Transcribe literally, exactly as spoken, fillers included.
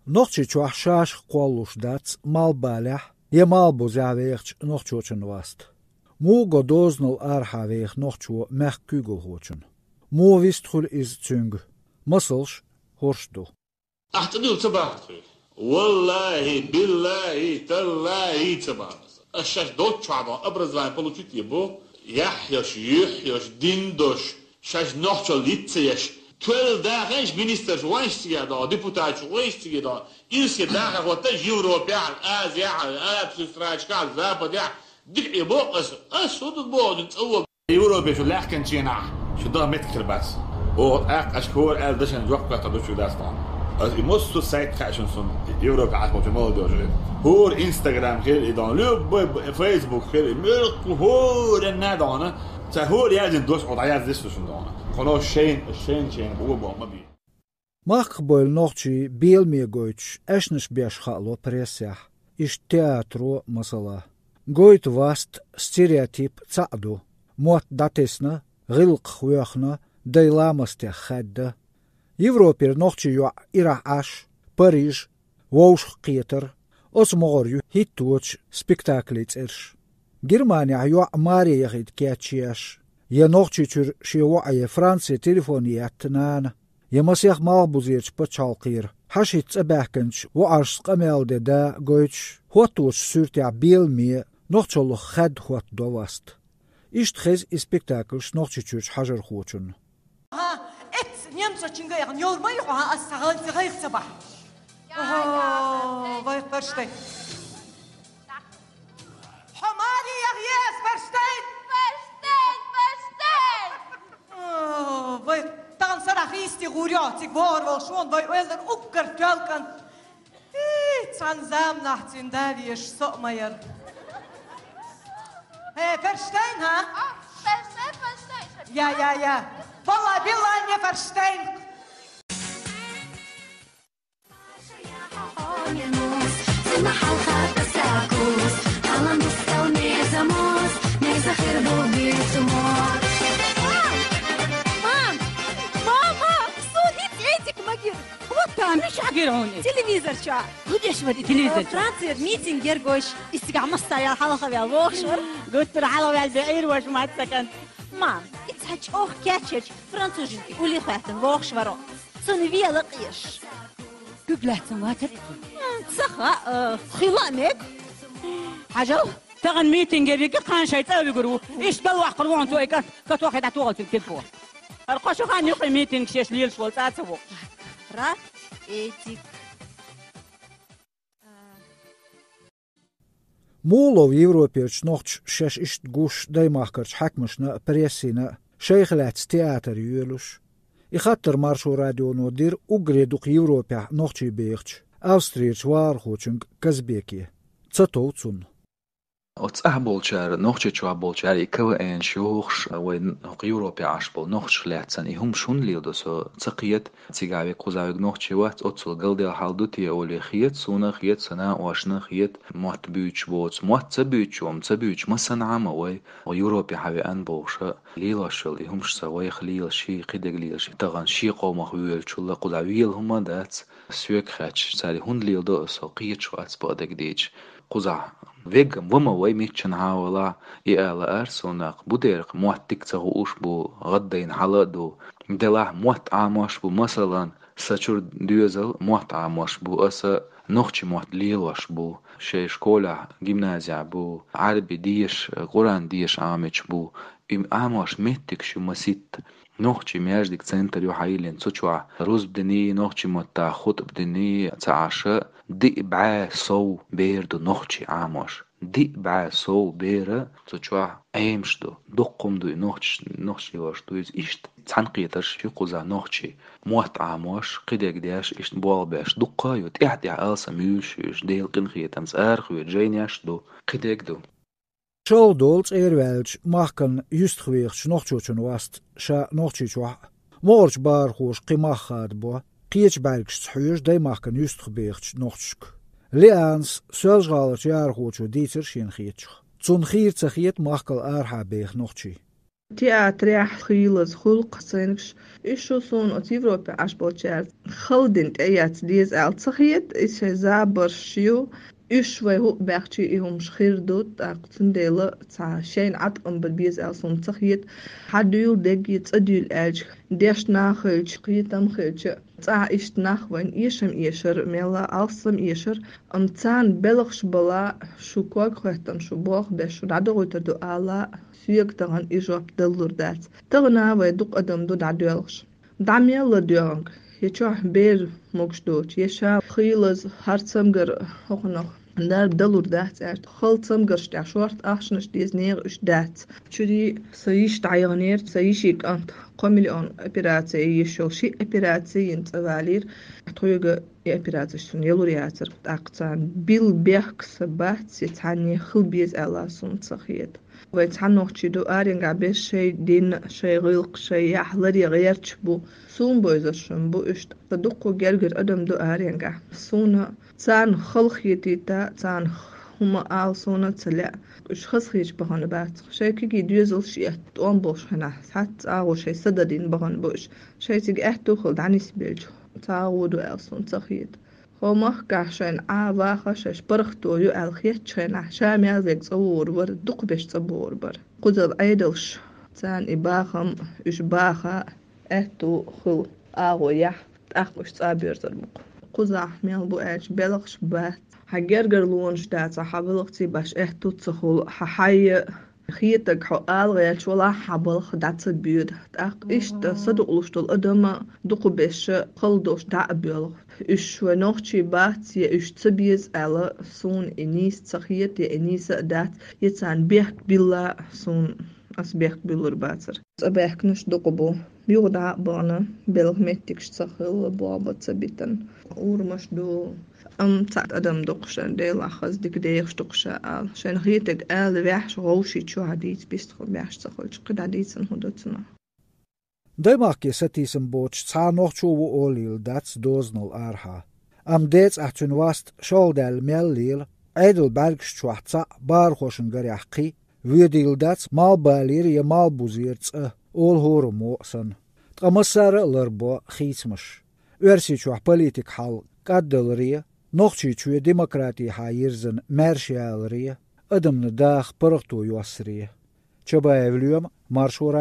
Нохчийчохь шашах кхоллалуш дац малхбалехь я малхбузехь вехачу нохчочун васт. Муха го дозанал арахьа веха нохчо мехкан куьйгалхочун? Муха вист хуьлу иза цуьнга? Масалш хӀорш ду. Ахь цӀа дуьллу ца бахта хир. Валлахи, биллахи, таллахи ца бахта. Ас шаьш долччохь дон образование получить е бу, яхь йош, юьхь йош, дин дош, шаьш нохчалла йиц ца еш, тоьлла даха еш министраш вайш циге дон, депутаташ вайш циге дон, ирсе даха хӀотта Европехь, Азехь, Араб сустрачкахь, Западехь, дика е бо ас, ас хӀун ду боху, цӀа Европе шу лаьхкинченахь, шу дан меттиг хир бац. Оха тӀаккха аша хӀора аьлла дашан жоп кхетта ду шу дац тхьана. Аса и массо сайт хаьа шуна суна, Европе Ӏаш болчу молодёжи. ХӀора Instagram хир и дан, любой Facebook хир и, муьлхха хӀора а дан. Ца хӀора яздина дош Ӏо дӀаязде шу шуна дан. Кхуно шайна, шайна, шайна бу боху ма бий. Махках бевлла нохчий беламе гойтуш, аьшнаш беш хаало прессехь, иштта театро, масала. Гойту васт, стереотип цхьаъ ду: мотт дӀатесна, гӀиллакхах воьхна, дай ламастех хаьдда. Европера нохчийн йоӀ ирахь Ӏаш, Париж, вовшах кхетар, оцу могӀара ю хӀитточу спектаклийн цӀераш. Германехь йоӀ маре яхийта кечъеш, я Нохчийчуьра шен воӀе Франце телефон етта нана, я масех малхбузерчу пачхьалкхера хьаша хӀитта цӀа баьхкинчу воӀашца къамел де да гойтуш, хӀотточу суьртехь беламе, нохчаллах хаьдда хӀоттадо васт. Иштта хеза и спектакльш Нохчийчуьрчу хьажархочунна. Ха, эц немцочуьнга яхана йовр ма ю хьо, ас сан гӀайца гӀайгӀа ца бахь. Ого, вай, Ферштейн. Хьо маре яхъес, Ферштейн! Ферштейн, Ферштейн! О, вай, тахана сарахь хийсте гӀур йо, цига вогӀур волу шуна, вай, ойлар уггар тоьлкан. Ий, цхьана заманахь цуьнан да везаш со а ма яра. Хе, Ферштейн, хьа? А, Ферштейн, Ферштейн. Я, я, я. Валла, билла, не Ферштейн. Мам! Мам! Мама! Суна хӀинца эдик ма гира! Вот там, мичахь гира хьуна? Телевизор чохь. ХӀун деш вара и телевизор чохь? Францера митинг яра, гой. Иза цигахь массо а ял хьалха ваьлла вогӀуш вара. Гуттара хьалха ваьлла беӀийра ваша ма ца кан. Мам, и цхьа чӀогӀа кечъечу француженки уллехь хӀоьттина вогӀуш вара. Цунна вела къеш. Куьг лаьцна вацара иза? М, ца хаьа, хила а мега. Хьажал, тахана митинге вига, кхана шайн цӀа а вуьгур ву. Иштта дала ваккхар вон цо и кат-, катохе дӀатохалла цуьнан телефон. ХӀара кхо шо хан юкъа митингаш еш лелаш волу цӀа а ца воккхуш. Ра, эдик. Муха лов Европерчу нохчаша шаьш иштта гуш даймахкарчу хьаькамашна а, прессина а, шайх лаьцна театр йоьлуш? И хаттар Маршо радионо дира уггаре дукха Европехь нохчий бехачу, Австрерчу вахархочуьнга Казбеке. Ца тов цунна. Оцу цӀахь болчара, Нохчийчохь болчара и КВН-ш йохуш, вайн хӀокху Европехь Ӏаш болу нохчех лаьцна и хӀумаш хӀунда леладо, со ца кхета. Цигахь вега, кхузахь вега нохчий вац, оццул галдаьлла хьал ду те олий хета, суна а хета, сан накъошна а хета, мотт буьйцуш боцу, мотт ца буьйцуш, омма ца буьйцуш, массанхьа а ма вай, Европе хьан веана бохуш а, лелош йолу и хӀумаш сан вайх лелаш, ший кхидерг лелаш, тахана шен къомах воьлучул а кхузахь вела хӀума а дац, соьга хаьттича, цара и хӀунда леладо а со кхеташ вац, бакъдерг дийцича. Кхузахь вегга ма вай, миччанхьа а валахь, и ала ара суна, бу дера, мотт дика ца хууш бу, гӀаддайна хьала а ду. Делахь мотт Ӏамош бу, масалан, сан чуьра доьзал мотт Ӏамош бу, аса нохчийн мотт лелош бу. Шайн школехь, гимназехь бу, Ӏаьрби деша, Къуръан деша Ӏамийча бу. И Ӏамош меттигаш ю маситта. Нохчийн маьждиг, центр ю хьайиллина, цу чохь рузба диний, нохчийн маттахь хутба диний ца Ӏаш, диъ бӀе сов бер ду нохчий Ӏамош. Диъ бӀе сов бер цу чохь Ӏемаш ду. Дуккха хӀума ду и нохчаш, нохчий лелош ду иза. Иштта цхьаьнакхетарш ю кхузахь нохчий. Мотт Ӏамош, кхидерг деш, иштта болх беш дуккха а ю. ТӀаьхь-тӀаьхьа алсам юьйлуш ю уьш, Делан къинхетамца арахоьду жайнеш а ду, кхидерг а ду. ШолгӀа долу цӀера ваьллачу махкана юьстах вехачу нохчочун васт ша Нохчийчохь а, могӀарчу бахархоша кхин мах хадабо, кхечу бӀаьргашца хьоьжу даймахкана юьстах бехачу нохчашка. Лианас, Соьлжа-ГӀаларчу яхархочо, дийцира шена хетачух. Цунна хийра ца хета махкал арахьа беха нохчий. Театрехь хийлаза хуьлу-кх цайнигаш. Уьш шу суна оцу Европе Ӏаш болчаьрца хала дина тӀеэца деза аьлла ца хета, иза шайн забарш ю. Уьш вай хӀуъа баьхчи и хӀумаш хир ду, тӀаккха цундела цхьа шайна Ӏаткъам бан беза аьлла суна ца хета. Хьан дуьйла дегги цӀа дуьйла аьлча, дешна хилча, кхетам хилча, цӀахь иштта нах вайна эшам эшар, мелла алссам эшар, амма царна белхаш бала, шу ког хоьттан, шу болх беш, шу дӀадохуьйтур ду ала, соьга тахана и жоп даллур дац. Тахана вай дукха адам ду дӀадоьлхуш. ДӀа мел ладоьгӀанга, я чохь бер могуш доцуш, я ша хийлаза хӀара цамгар хӀокхунах дарба далур дац аьлла, хала цамгарш тӀехь шорта ахчанаш деза нехан уьш дац. Чуьра сан йиша дӀаяханера, сан йишин кӀант кхо миллион операци еш йолу ши операци йина цӀа валийра. Тхоьга и операцеш суна ялур яцара, тӀаккха царна билла бехк сан бац, я цхьанне хила беза аьлла суна ца хета. Вай цхьа нохчий ду аренгахь берш шайн дин, шайн гӀиллакх, шайн яхь ларъян гӀерташ бу. Суна бовзарш бу уьш, ткъа дуккха гергара адам ду аренгахь. Суна царна хала хетийта, царна хӀума ала суна ца лаьа. Уьш хазахеташ бахана бац. Шайн кегий доьзалш а тӀом болуш хенахь, цхьацца агӀо шайн са дан дина бахана бу уьш. Шайн цига аьтту хила дӀанисбелча, цхьа агӀо ду аьлла суна ца хета. Хьо махкахь шайна Ӏа ваха, шаьш паргӀато ю аьлла хетачу хенахь, ша мел верг цӀа вогӀур вара, дукхахберш цӀа богӀур бара. Кхузара Ӏедалш, царна и бахам, уьш баха, аьтту хила агӀо яхь, тӀаккха уьш цӀа боьрзур бу-кх. Кхузахь мел бу аьлча, белхаш бац. Хьан гергарлонаш дацахь, хьан балхаций баш аьтту ца хуьлу, хьан хьайя хетарг хьо ала гӀерташ валахь, хьан балха дӀа ца боьду. ТӀаккха иштта садукъалуш долу адам дукхахберш хала долуш дӀа а боьлху. Уьш вай нохчий бац, я уьш ца беза аьлла, суна и нийса ца хета, я и нийса а дац, я царна бехк билла, суна ас бехк буьллур бацара. ЦӀа баьхкинарш дукха бу. Юха дӀа а бахана, белхан меттигаш ца хилла, болх бан ца битина. Урамаш ду. Амма цхьа адам дукха шен Делахь хаза дика дехаш дукха ша ала. Шайна хетарг ала ваьхьаш, гӀовший чохь дийца бистхула баьхьаш ца хилча, кхидӀа дийцина хӀун ду цунах? Даймахке сатийсам боцуш цхьа а нохчо ву олийла дац дозанал арахьа. Амма децӀахь цуьнан васт шолгӀа даьлла мел лела, Ӏедал бӀаьргаш чохь цхьаъ, бахархошна гарехь кхин, воьдийла дац малхбалера я малхбузера цӀа, олу хӀораммо а санна. Ткъа массара а ларбо хийцамаш. Оьрсийчохь политикан хьал кӀаддаларе, Нохчийчоь демократехьа йирзина маьрша яларе, адамна даха паргӀато йоссаре. Чабаев Лоьма, Маршо